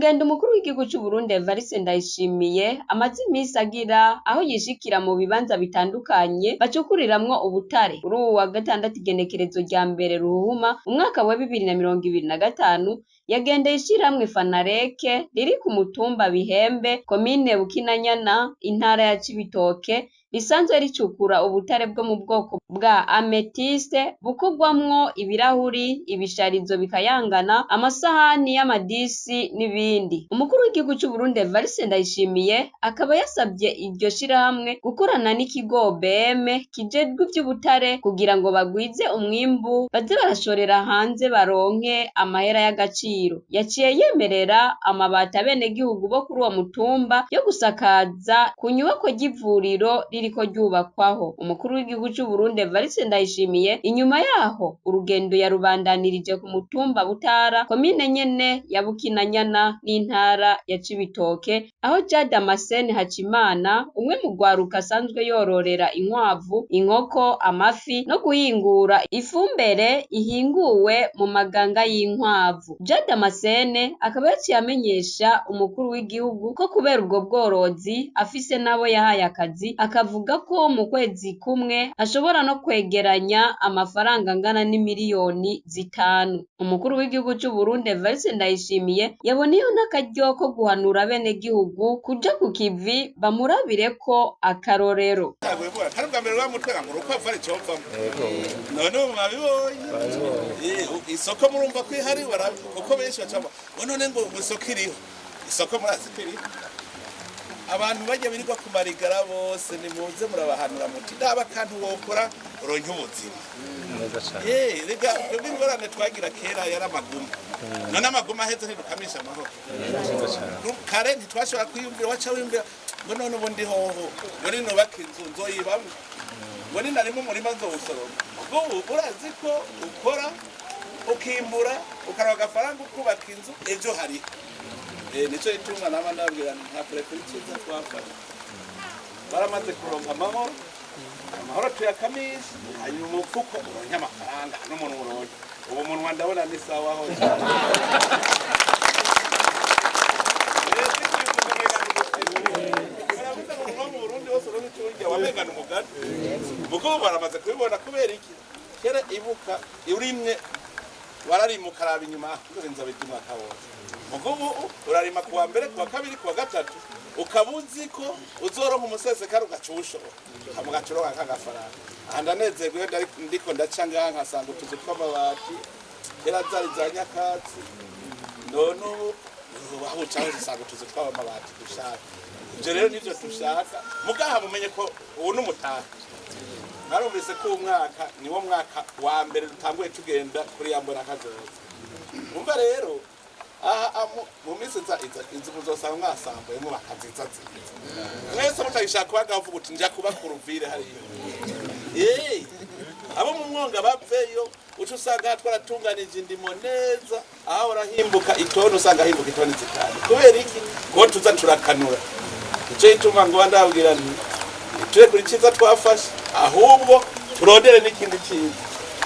Mu ngendo umukuru w'igihugu c'Uburundi Evariste Ndayishimiye amaze imisi agira aho yishikira mu bibanza bitandukanye bacukuriramwo ubutare. Kuri uwu wa gatandatu igenekerezo rya mbere Ruhuhuma umwaka wa 2025 yagendeye ishirahamwe Fanareke riri ku mutumba Bihembe, komine Bukinanyana, intara ya Cibitoke, risanzwe ricukura ubutare bwo mu bwoko bwa ametiste bukorwamwo ibirahuri, ibisharizo bikayangana, amasahani y'amadisi n'ibindi. Umukuru w'igihugu c'Uburundi Evariste Ndayishimiye akaba yasabye iryo shirahamwe gukorana n'ikigo OBM kijejwe ivy'ubutare kugira ngo bagwize umwimbu baze barashorera hanze baronke amahera y'agaciro. Yaciye yemerera amabati abenegihugu bo kuri uwo mutumba yo gusakaza ku nyubako ry'ivuriro ririko ryubakwaho. Umukuru w'igihugu c'Uburundi Evariste Ndayishimiye inyuma yaho urugendo yarubandanirije ku mutumba Butara, komine nyene ya Bukinanyana n'intara ya Cibitoke, aho Jean Damascene Hacimana, umwe mu rwaruka asanzwe yororera inkwavu, inkoko, amafi no guhingura ifumbire ihinguwe mu maganga y'inkwavu. Jean Damascene akaba yaciye amenyesha umukuru w'igihugu ko kubera ubwo bworozi afise n'abo yahaye akazi, akavuga ko mu kwezi kumwe ashobora no kwegeranya amafaranga angana n'imiliyoni 5. Umukuru w'igihugu c'Uburundi Evariste Ndayishimiye yaboneyeho n'akaryo ko guhanura abenegihugu kuja ku kivi bamurabireko akarorero. Kari ubwa mbere bamutwega ngo urukwavu ari icovamwo, none ubu mwabibonye. Isoko murumva ko ihari, kuko benshi baca ngo none ngo isoko iriho, isoko murazi ko iriho. Abantu bajya birirwa ku marigara bose nimuze murabahanura muti ndaba kantu wokora uronke ubuzima. Rega twebwe ingorane twagira kera yari amaguma, none amaguma aheze ntidukamisha amahoro. Kare ntitwashobora kwiyumvira, waca wiyumvira ngo none ubu ndi hoho, ngo ninubaka inzu nzoyibamwo, ngo ninarima umurima nzowusoroma. Ubu urazi ko ukora ukimbura ukaronka agafaranga ukubaka inzu, ejo hariho. Nico gituma nama ndababwira nti nta kure kuri ciza twafashe. Baramaze kuronka amahoro, amahoro tuyakamishe, hanyuma umufuko uronke amafaranga n'umuntu uronke ubu munwa ndabona ni sawa ho. Baravuze ngo umunwa mu Burundi wose uronke ico urya wamengana umugani, mugo baramaze kubibona. Kubera iki? Kera ibuka urimwe wararima ukaraba inyuma ngo nzabirya umwaka wose, mugo ubu urarima kuwa mbere, kuwa kabiri, kuwa gatatu, ukaba uzi ko uzoronka umusesekara ugaca uwushora hama ugaca uronka k'agafaranga. Aha ndanezerwa iyo ndiko ndaca ngaha nkasanga utuzu tw'amabati, kera zari za nyakatsi, none ubu aho uca hose usanga utuzu tw'amabati dushaka. Ivyo rero nivyo dushaka. Mugaha mumenye ko ubu n'umutaha narumvise ko uwu mwaka niwo mwaka wa mbere dutanguye tugenda kuri ya mbona kazoza. Umva rero aha mu minsi iza inzu muzosanga mwasambuye mwubaka nziza nziza, mwese mutayishaka kuba uvuga uti nja kuba ku ruvire hariya. Abo mu mwonga bapfeyo, uca usanga twaratunganije indimo neza, aho urahimbuka itoni usanga himbuka itoni 5. Kubera iki? Kuko tuza turakanura. Nico gituma ngo ndabwira nti ture kuri ciza twafashe, ahubwo turondere n'ikindi ciza,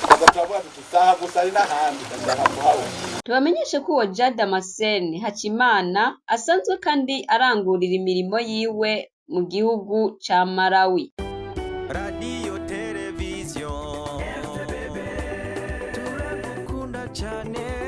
tukaza turavuga tuti saha gusa ari n'ahandi ndashaka kuhabona. Tubamenyeshe ko uwo Jean Damascene Hacimana asanzwe kandi arangurira imirimo yiwe mu gihugu ca Malawi. Radiyo televiziyo turagukunda cyane.